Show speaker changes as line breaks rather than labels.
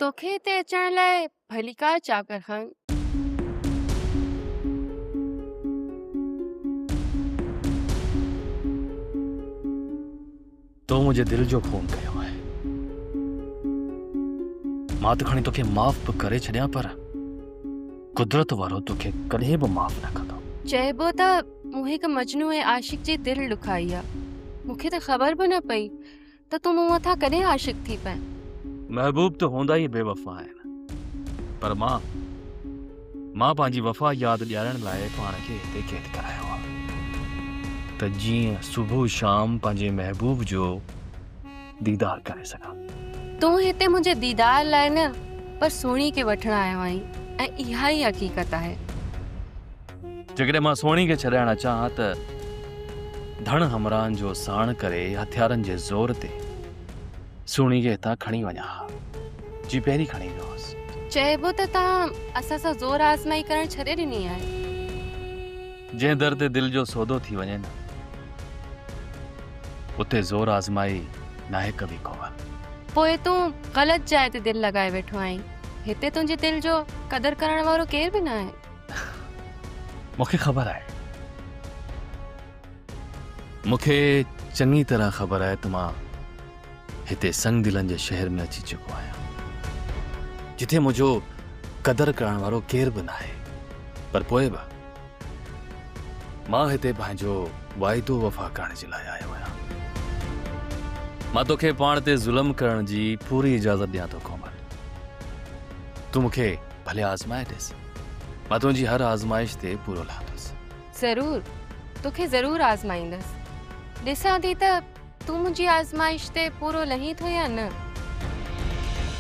توکي هتي اچڻ لاء ڀليڪار چاڪر خان.
تو منهنجي دل جو خون ڪيو آهي. مان ته کڻي توکي معاف به ڪري ڇڏيان پر قدرت وارو توکي ڪڏهن به معاف نه ڪندو.
چئبو ته مون هڪ مجنون ۽ عاشق جي دل ڏکائي آ. مون کي ته خبر به نه پئي ته تون مون مٿان ڪڏهن عاشق ٿي پئين.
محبوب ته هوندا ئي بي وفا آهن پر مان مان پنهنجي وفا ياد ڏيارڻ لاء پاڻ کي هتي قيد ڪرايو آ ته جيئن صبح شام پنهنجي محبوب جو ديدار ڪري سگهان.
تون هتي منهنجي ديدار لاء نه پر سهڻي کي وٺڻ آيو آهين ۽ اها ئي حقيقت آهي.
جيڪڏهن مان سهڻي کي ڇڏائڻ اچان ها ته ڌڻ همراهن جو ساڻ ڪري هٿيارن جي زور تي سهڻي کي هتان کڻي وڃان ها، جي پهرين کڻي ويو هوس.
چئبو ته توهان اسان سان زور آزمائي ڪرڻ ڇڏي ڏني آهي.
جنهن در تي دل جو سودو ٿي وڃي نه، اتي زور آزمائي ناهي ڪبي ڪنول.
پوء تون غلط جاء تي دل لڳائي ويٺو آهين. هتي تنهنجي دل جو قدر ڪرڻ وارو ڪير به ناهي.
مون کي خبر آهي. مون کي چڱي طرح خبر آهي ته مان هتي سنگدلن جي شهر ۾ اچي چڪو آهيان، جتي منهنجو قدر ڪرڻ وارو ڪير به ناهي، پر پوء به مان هتي پنهنجو واعدو وفا ڪرڻ جي لاء آيو آهيان. مان توکي پاڻ تي ظلم ڪرڻ جي پوري اجازت ڏيان ٿو ڪومل. تون مون کي ڀلي آزمائي ڏس. مان تنهنجي هر آزمائش تي پورو لهندس.
ضرور، توکي ضرور آزمائيندس. ڏسان ٿي ته تون منهنجي آزمائش تي پورو لهين ٿو يا نه.